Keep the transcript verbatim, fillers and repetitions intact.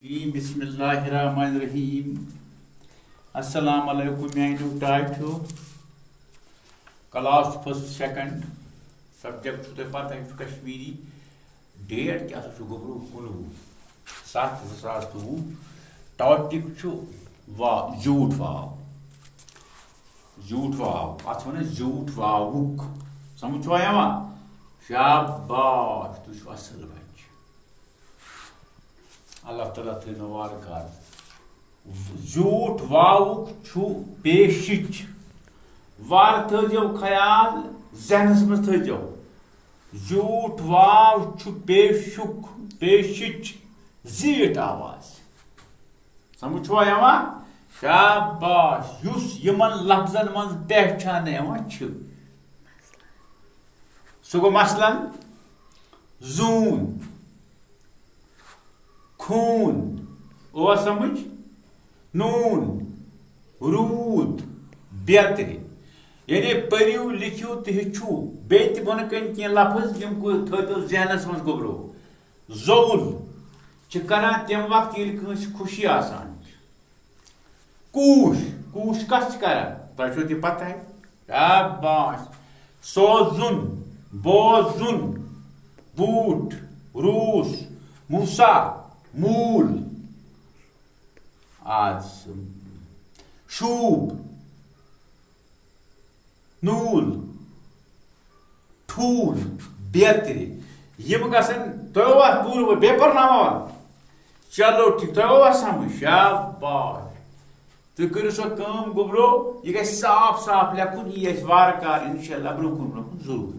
بسم اللہ الرحمن الرحیم۔ السلام علیکم میانیو ٹاٹھیو۔ کلاس فسٹ سیکنڈ، سبجیکٹ چھُو تۄہہِ پتہ، یہِ چھُ کشمیٖری۔ ڈیٹ کیٛاہ سا چھُ گوٚبرو؟ کُنوُہ ستھ زٕ ساس تہٕ وُہ۔ ٹاپِک چھُ وا زیوٗٹھ واو۔ زیوٗٹھ واو، اتھ چھِ ونان زیوٗٹھ واوُک۔ سمجھ چھُوا یِوان؟ شاباش، تُہۍ چھِو اصل بچہِ۔ اللہ تعالیٰ تھٲینو وارٕ کارٕ۔ زیوٗٹھ واوُک چھُ پیشِچ۔ وارٕ تھٲیزیو خیال، ذہنس منٛز تھٲیزیو۔ زیوٗٹھ واو چھُ پیشُک، پیشِچ زیٖٹھ آواز۔ سمجھ چھُوا یِوان؟ شاباش، یُس یِمن لفظن منٛز پہچانہٕ یِوان چھِ۔ سُہ گوٚو مثلاً زوٗن، خوٗن، اوس سمجھ؟ نوٗن، روٗد، بیترِ۔ یعنی پٔرِو، لیکھِو تہٕ ہیٚچھِو۔ بیٚیہِ تہِ بۄنہٕ کَنہِ کینٛہہ لفظ، یِم کُ-، تھٲوتو ذہنس منٛز گوٚبرو۔ زول چھِ کران تَمہِ وقتہٕ، ییٚلہِ کٲنٛسہِ خوشی آسان چھِ۔ کوٗش، کوٗش کَتھ چھِ کران؟ تۄہہِ چھو تہِ پتہ ہے۔ شاباش۔ سوزُن، بوزُن، بوٗٹھ، روٗس، موسا، موٗل، آز، شوٗب، نوٗل، ٹھوٗل، بیترِ۔ یِم گژھن، تۄہہِ اووا پوٗرٕ پٲٹھۍ بیٚیہِ پرناوان؟ چلو ٹھیٖک، تۄہہِ اووا سمجھ؟ شاباش۔ تُہۍ کٔرِو سۄ کٲم گوٚبرو، یہِ گژھِ صاف صاف لیکھُن، یی اَسہِ وارٕ کارٕ انشاءاللہ برٛونٛہہ کُن برٛونٛہہ کُن ضروٗر۔